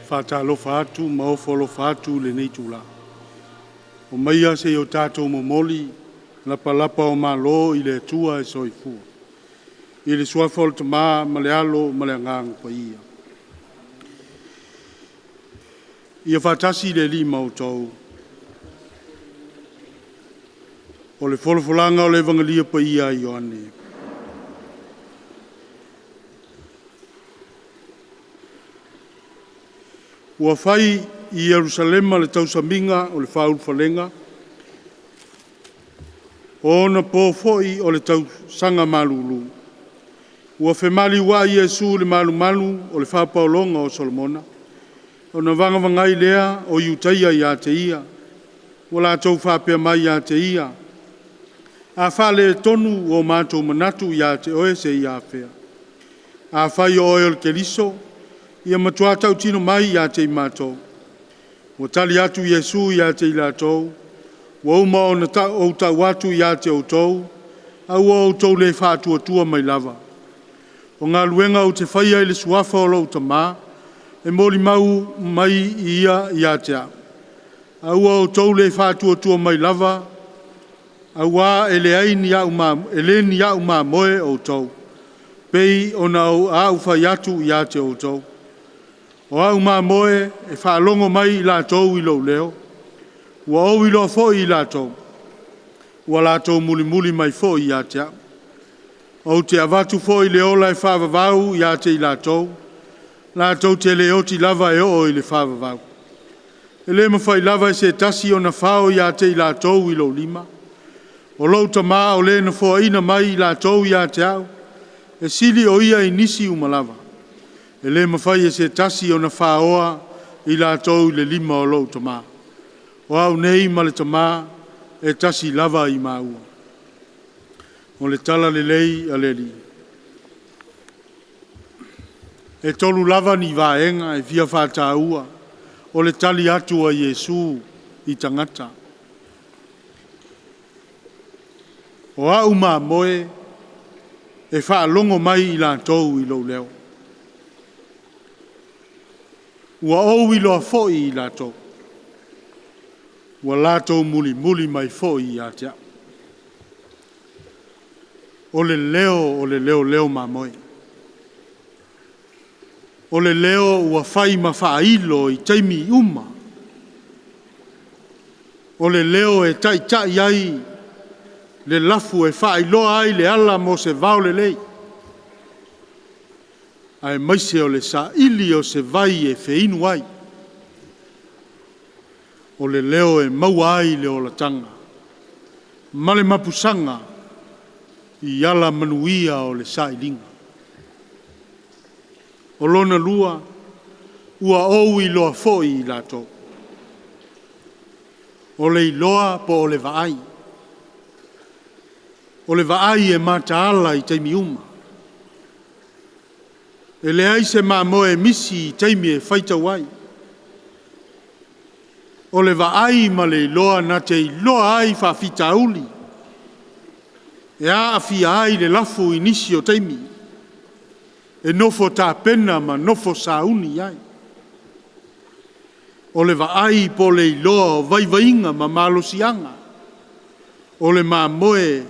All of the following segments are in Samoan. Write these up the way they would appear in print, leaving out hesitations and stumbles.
Faatalofa atu ma ofo alofa atu i lenei itula. Omaia se i o tatou momoli lapalapa o malo i le Atua e soifua, i le Suafa o le Tama ma le Alo ma le Agaga Paia. Ia faatasi le Alii ma outou. O le folafolaga o le Evagelia Paia a Ioane. Ua fai i Yerusalema le tausamiga o le faaulufalega, o ona po foi o le tausaga malulu. Ua femaliuai Iesu i le malumalu o le faapaologa o Solomona, ona vagavagai lea o Iutaia ia te ia, ua latou faapea mai ia te ia, “A faaletonu o matou manatu ia te oe seia afea? Afai o oe o le Keriso, ia matua tautino mai ia te i matou.” Ua tali atu Iesu ia te i latou, “Ua uma ona ou tau atu ia te outou, a ua outou le faatuatua mai lava. O galuega ou te faia i le Suafa o lou Tama, e molimau mai ia ia te au. A ua outou le faatuatua mai lava, auā e le ni au mamoe outou, pei ona ou fai atu ia te outou. O au mamoe e faalogo mai i latou i lou leo, ua ou iloa foi i latou, ua latou mulimuli mai foi ia te au. Ou te avatu foi le ola e faavavau ia te i latou, latou te le oti lava e oo i le faavavau. E le mafai lava e se tasi ona fao ia te i latou i lou lima. O lou Tama o le na foaina mai i latou ia te au, e sili o ia i nisi uma lava. E le mafai e se tasi ona faoa i latou i le lima o lou Tama. O au nei ma le Tama, e tasi lava i maua.” O le Tala Lelei a le Alii. E tolu lava ni vaega e fia faataua o le tali atu a Iesu i tagata. O au mamoe e faalogo mai i latou i lou leo. Ua ou iloa foi i latou, ua latou mulimuli mai foi ia te au. O le leo o le leoleo mamoe. O le leo ua fai ma faailo i taimi uma. O le leo e taitai ai le lafu e faailoa ai le ala mo se vao lelei, aemaise o le saili o se vai e feinu ai. O le leo e maua ai le olataga ma le mapusaga i ala manuia o le sailiga. O lona lua, ua ou iloa foi i latou. O le iloa po o le vaai. O le vaai e mataala i taimi uma. E leai se mamoe e misi i taimi e faitau ai. O le vaai ma le iloa na te iloa ai faafitauli e aafia ai le lafu i nisi o taimi, e nofo tapena ma nofo sauni ai. O le vaai po o le iloa o vaivaiga ma malosiaga o le mamoe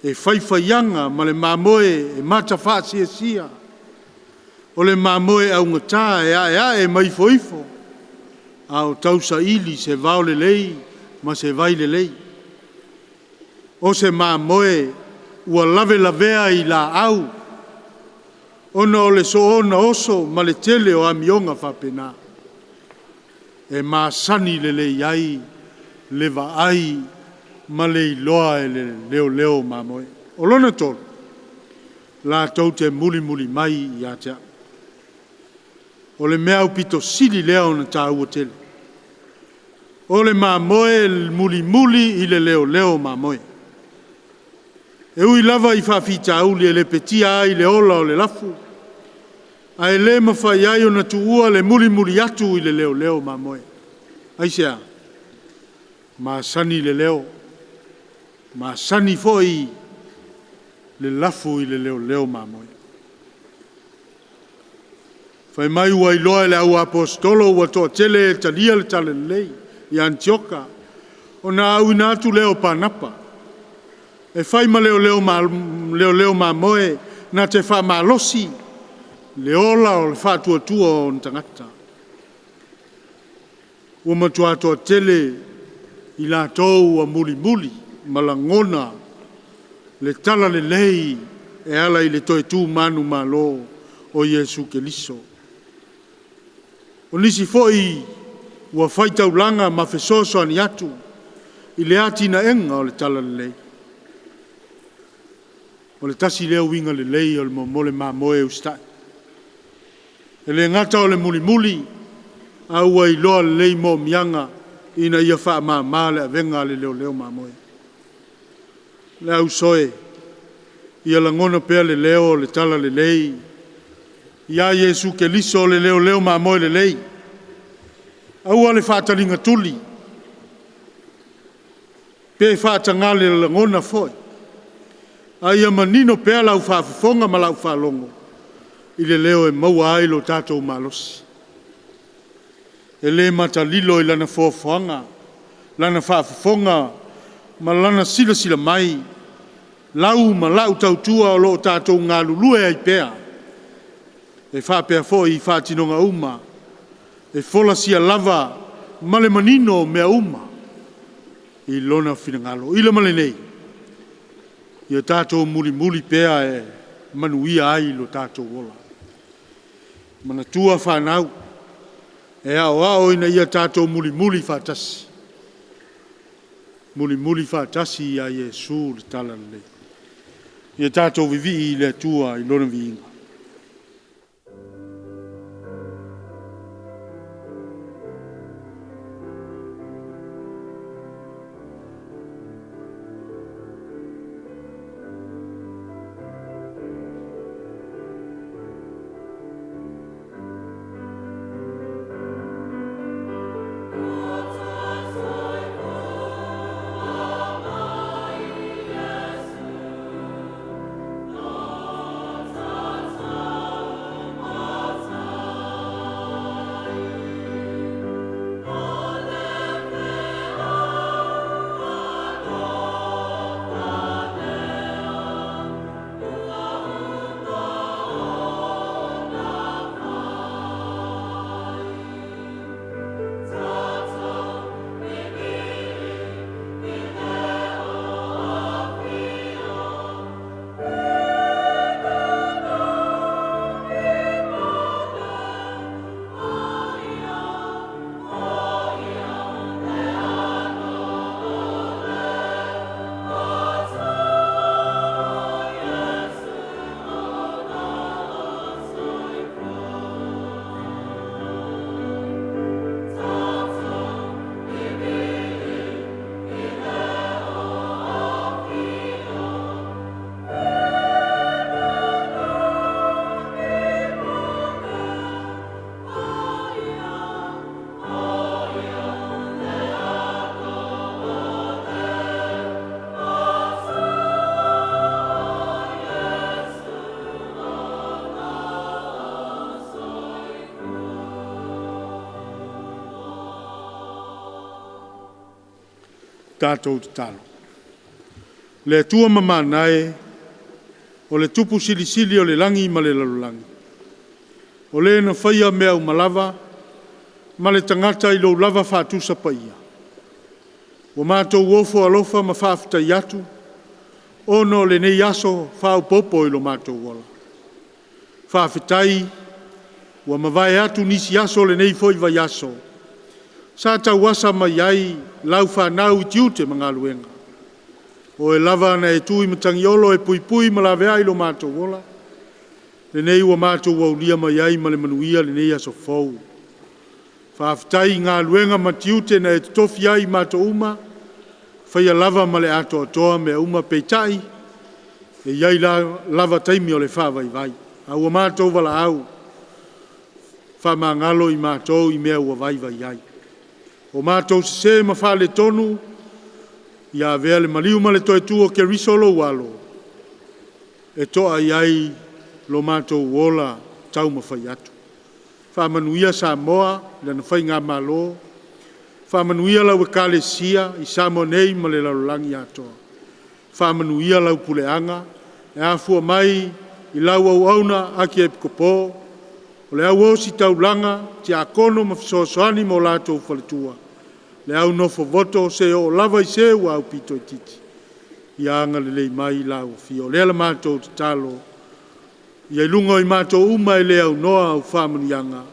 e faifaiaga ma le mamoe e matafaasiasia, o le mamoe augata e aeae ma ifoifo a o tausaili se vao lelei ma se vai lelei. O se mamoe ua lavelavea i laau ona o le soona oso ma le tele o amioga faapena, e masani lelei ai le vaai ma le iloa e le leoleo mamoe. O lona tolu, latou te mulimuli mai ia te au. O le mea aupito sili lea ona taua tele. O le mamoe e mulimuli i le leoleo mamoe. E ui lava i faafitauli e lepetia ai le ola o le lafu, ae le mafai ai ona tuua le mulimuli atu i le leoleo mamoe. Aisea? Masani le leo, masani foi le lafu i le leoleo mamoe. Fai mai ua iloa e le au aposetolo ua toatele e talia le Talalelei i Anitioka, ona auina atu lea o Panapa, e fai ma leoleo mamoe na te faamalosi le ola o le faatuatua o ona tagata. Ua matua toatele i latou ua mulimuli ma lagona le Talalelei e ala i le toe tu manumalo o Iesu Keriso. O nisi foi ua faitaulaga ma fesoasoani atu i le atinaega o le Talalelei. O le tasi lea uiga lelei o le momole mamoe usitai. E le gata o le mulimuli, a ua iloa lelei moomiaga ina ia faamama le avega a le leoleo mamoe. Le au soe, ia lagona pea le leo o le Talalelei ia Iesu Keriso o le leoleo mamoe lelei. Aua le faataligatuli, pe faataga le lagona foi, a ia manino pea lau faafofoga ma lau faalogo i le leo e maua ai lo tatou malosi. E le matalilo i lana foafoaga, lana faafofoga ma lana silasila mai, lau ma lau tautua o lo o tatou galulue ai pea. E faapea foi i faatinoga uma, e folasia lava ma le manino mea uma i Lona finagalo. I le ma lenei, ia tatou mulimuli pea e manuia ai lo tatou ola. Manatua fanau, e aoao ina ia tatou mulimuli faatasi, mulimuli faatasi ia Iesu le Talalelei. Ia tatou vivii i le Atua i Lona viiga. Tatou tatalo. Le Atua mamana e, o le Tupu Silisili o le lagi ma le lalolagi, o Le na faia mea uma lava, ma le tagata i lou lava faatusa paia, ua matou ofo alofa ma faafetai atu ona o lenei aso faaopoopo i lo matou ola. Faafetai ua mavae atu nisi aso o lenei foi vaiaso, sa tauasa mai ai lau fanau i tiute ma galuega. O Oe lava na e tu i matagiolo e puipui ma laveai lo matou ola, lenei ua matou aulia mai ai ma le manuia lenei aso fou. Faafetai i galuega ma tiute na e totofi ai i matou uma, faia lava ma le atoatoa mea uma, peitai, e i ai lava taimi o le faavaivai, a ua matou valaau, faamagalo i matou i mea ua vaivai ai. O matou sese ma faaletonu, ia avea le maliu ma le toe tu o Keriso lou Alo e to'a i ai lo matou ola taumafai atu. Faamanuia Samoa i lana Faigamalo, faamanuia lau Ekalesia i Samoa nei ma le lalolagi atoa. Faamanuia lau puleaga e afua mai i lau auauna Akiepikopo, o le au ositaulaga, tiakono ma fesoasoani ma o latou faletua, le au nofo voto seia oo lava i se ua aupito itiiti, ia agalelei mai i lau Afio. O lea la matou tatalo, ia i luga o i matou uma e le aunoa au faamanuiaga,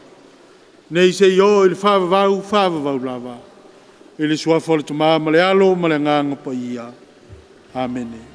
nei seia oo i le faavavau, faavavau lava. I le Suafa o le Tama ma le Alo ma le Agaga Paia. Amene.